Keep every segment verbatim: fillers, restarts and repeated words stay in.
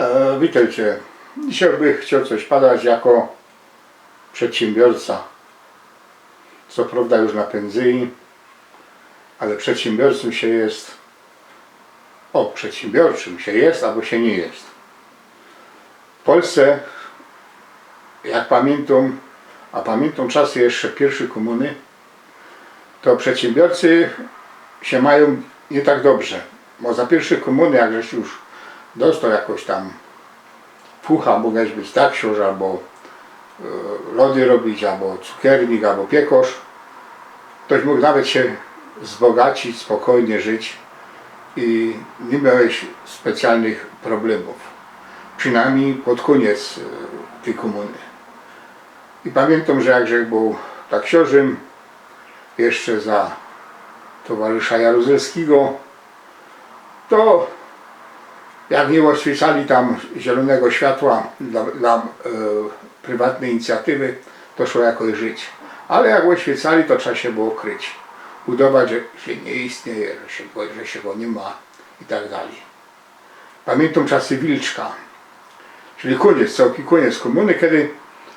E, witejcie. Dzisiej bych chcioł coś padać jako przedsiynbiorca. Co prŏwda już na pynzyji, ale przedsiynbiorcym sie je, ô, przedsiynbiorczym sie je abo sie niy je. W Polsce, jak pamiyntōm, a pamiyntōm czasy jeszcze piyrwszyj kōmuny, to przedsiynbiorcy sie majōm niy tak dobrze. Bo za piyrwszyj kōmuny, jak żeś już dostoł jakoś tam fucha, mogeś być taksiŏrz, abo e, lody robić, abo cukiernik, abo piekŏrz, toś mōg nawet sie zbogacić, spokojnie żyć i niy miołeś specjalnych problemōw. Przinajmnij pod kōniec e, tyj kōmuny. I pamiyntōm, że jak żech bōł taksiŏrzym jeszcze za towarzysza Jaruzelskigo, to jak niy ôświycali tam zielōnego światła dlŏ, dlŏ e, prywatnyj inicjatywy, to szło jakoś żyć. Ale jak ôświycali, to trzeba sie było kryć. Udŏwać, że sie niy istnieje, że sie go, że sie go niy ma i tak dalij. Pamiyntōm czasy Wilczka, czyli kōniec, cołki kōniec kōmuny, kej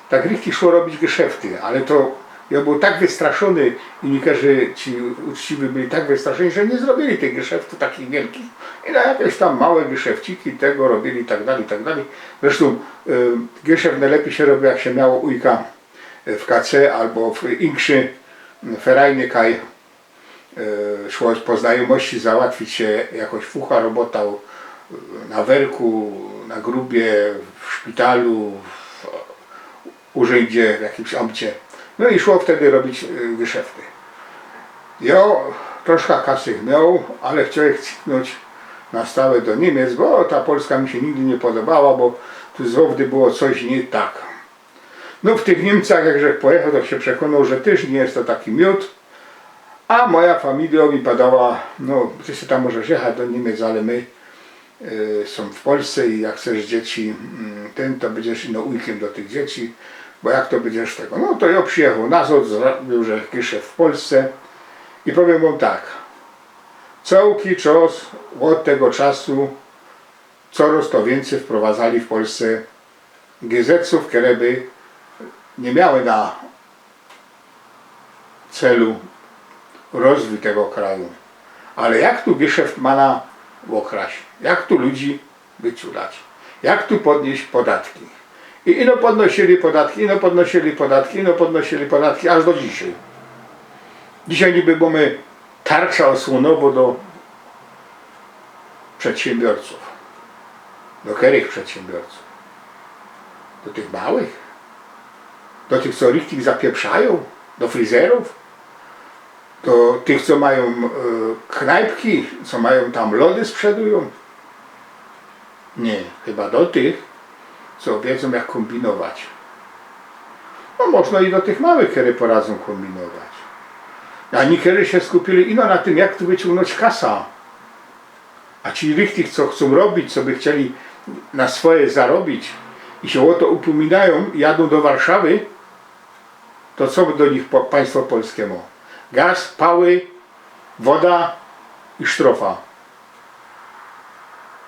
tak richtig szło robić geszefty, ale to jŏ bōł tak wystraszōny i niykerzy ci uczciwi byli tak wystraszyni, że niy zrobiyli tych geszeftōw takich wielkich i na jakeś tam małe geszefciki tego robiyli i tak dalij, i tak dalij. Zresztōm e, geszeft nojlepij sie robiōł, jak sie miało ujka w K C abo w inkszy ferajny kaj e, szło po znajōmości załatwić sie jakoś fucha robota na werku, na grubie, w szpitalu, w urzyndzie, w jakims amcie. No i szło wtedy robić e, geszefty. Jŏ troszka kasy mioł, ale chciołech cyknōńć na stałe do Niymiec, bo ta Polska mi sie nigdy niy podobała, bo tu zŏwdy było coś niy tak. No, w tych Niymcach, jak żech pojechoł, to sie przekōnoł, że tyż niy je to taki miōd. A moja familijŏ mi padała: „No, ty se tam możesz jechać do Niymiec, ale my e, sōm w Polsce i jak chcesz dzieci, mm, tyn, to bydziesz ino ujkiym do tych dzieci, bo jak to bydziesz tego?” No to jŏ przijechoł nazŏd, zrobiōł żech geszeft w Polsce i powiym wōm tak. Cołki czas ôd tego czasu coroz to wiyncyj wprowadzali w Polsce gezecōw, kere by niy miały na celu rozwij tego kraju. Ale jak tu geszeft mŏ na ôkraść? Jak tu ludzi wyciulać? Jak tu podniyś podatki? I ino podnosili podatki, ino podnosili podatki, ino podnosili podatki, aż do dzisiej. Dzisiej niby mōmy tarcza ôsłōnowŏ do przedsiynbiorcōw. Do kerych przedsiynbiorcōw? Do tych małych? Do tych, co richtig zapieprzajōm? Do frizerōw? Do tych, co majōm e, knajpki, co majōm tam lody, sprzedujōm? Niy, chyba do tych, co wiedzōm, jak kōmbinować. No, można i do tych małych, kere poradzōm kōmbinować. A niykerzy sie skupili ino na tym, jak tu wyciōngnōńć kasa. A ci richtig, co chcōm robić, co by chcieli na swoje zarobić i sie ô to upōminajōm i jadōm do Warszawy, to co do nich po, państwo polske mŏ? Gaz, pały, woda i sztrofa.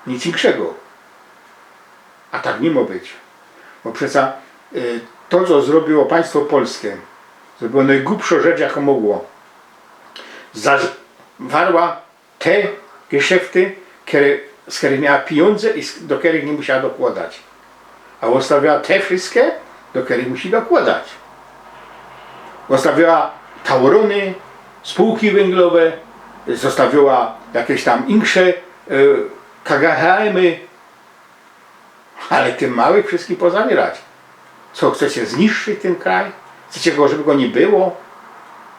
Nic inkszego. A tak niy mŏ być. Bo przeca e, to, co zrobiło państwo polske, zrobiło nojgłupszõ rzecz, jakõ mogło. Zawarła te geszefty, kere, z kerych miała pijōndze i z, do kerych niy musiała dokłŏdać. A ôstawiła te wszyske, do kerych musi dokłŏdać. Ôstawiła taurōny, spōłki wōnglowe, ôstawiła jakeś tam inksze e, K G H M-y, ale tych małych wszyskich pozabierać. Co, chcecie zniszczyć tyn kraj? Chcecie go, żeby go niy było?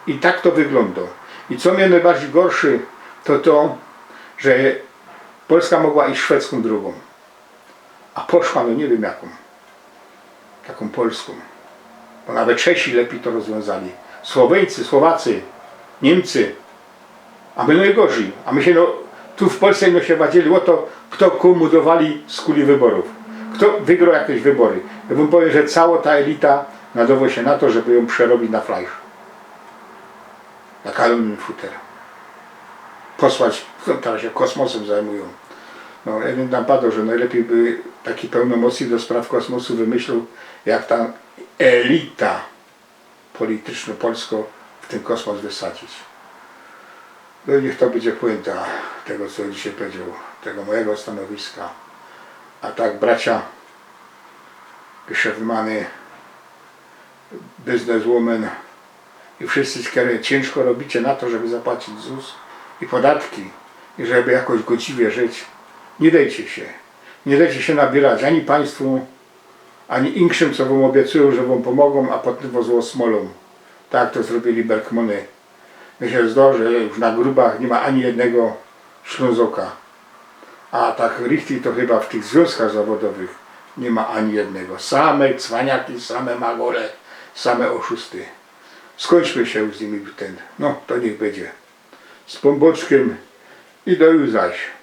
I tak to wyglōndŏ. I co mie nojbardzij gorszy, to to, że Polska mogła iś szwedzkōm drōgōm. A poszła, no niy wiym jakōm. Takōm polskōm. Bo nawet Czesi lepij to rozwiōnzali. Słowiyńcy, Słowacy, Niymcy. A my nojgorzij. A my sie, no, tu w Polsce, no, sie wadzili ô to, fto kōmu dŏwali skuli wyborōw. Fto wygro jakeś wybory. Jŏ wōm powiym, że cało ta elita nadowo sie na to, żeby jã przerobić na flajsz. Na kanōnfuter. Posłać, no, teroz sie kosmosym zajmujōm. No, jedyn tam padoł, że nojlepij by taki pełnomocnik do spraw kosmosu wymyślił, jak ta elita polityczno-polsko w tyn kosmos wysadzić. No i niych to bydzie puenta tego, co dzisiej pedział, tego mojigo stanowiska. A tak, bracia, geschäftmany, bizneswoman i wszyscy, kerzy ciynżko robicie na to, żeby zapłacić zus i podatki i żeby jakoś godziwie żyć, niy dejcie sie. Niy dejcie sie nabierać ani państwu, ani inkszym, co wōm ôbiecujōm, że wōm pōmogōm, a potym wos ôsmolōm. Tak to zrobiyli Bergmany. Myślã, że już na grubach niy ma ani jednego Ślōnzoka. A tak richtig to chyba w tych zwiōnzkach zawodowych niy ma ani jednego. Same cwaniaki, same magole, same ôszusty. Skōńczmy sie już z nimi, tyn, no, to niych bydzie. Z Pōnbōczkiym i do juzaś.